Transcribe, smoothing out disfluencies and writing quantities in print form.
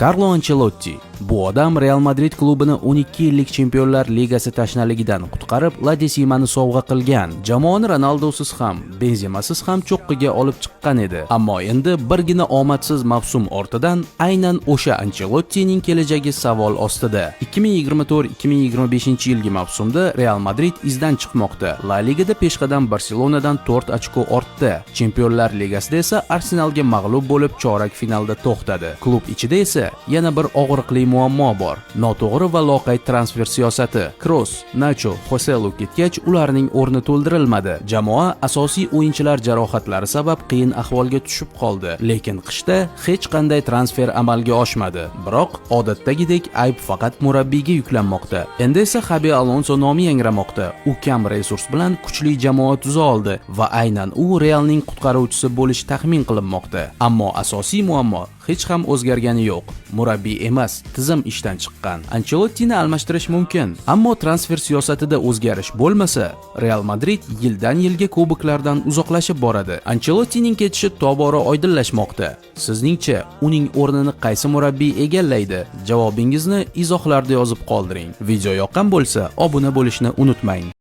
Karlo Ancelotti. Bu odam Real Madrid klubini 12 yillik Chempionlar Ligasi tashnaligidan qutqarib, La Desimani sovg'a qilgan. Jamoani Ronaldosiz ham, Benzemasiz ham cho'qqiga olib chiqqan edi. Ammo endi birgina omadsiz mavsum ortidan aynan o'sha Anchelottining kelajagi savol ostida. 2024-2025 yilgi mavsumda Real Madrid izdan chiqmoqda. La Ligada peshqadam Barselonadan 4 ochko ortda. Chempionlar Ligasida esa Arsenalga mag'lub bo'lib, chorak finalda to'xtadi. Klub ichida esa yana bir og'riqli muammo bor: noto'g'ri va loqayd transfer siyosati. Kroos, Nacho, Xoselu ketgach, ularning o'rni to'ldirilmadi. Jamoa asosiy o'yinchilar jarohatlari sabab qiyin ahvolga tushib qoldi. Lekin qishda hech qanday transfer amalga oshmadi. Biroq odatdagidek ayb faqat murabbiyga yuklanmoqda. Endi esa Xabi Alonso nomi yangramoqda. U kam resurs bilan kuchli jamoa tuza oldi va aynan u Realning qutqaruvchisi bo'lishi taxmin qilinmoqda. Ammo asosiy muammo hech ham o'zgargani yo'q. Murabbiy emas, tizim ishdan chiqqan. Anchelottini almashtirish mumkin, ammo transfer siyosatida o'zgarish bo'lmasa, Real Madrid yildan yilga kuboklardan uzoqlashib boradi. Anchelottining ketishi tobora oydinlashmoqda. Sizningcha, uning o'rnini qaysi murabbiy egallaydi? Javobingizni izohlarda yozib qoldiring. Video yoqqan bo'lsa, obuna bo'lishni unutmang.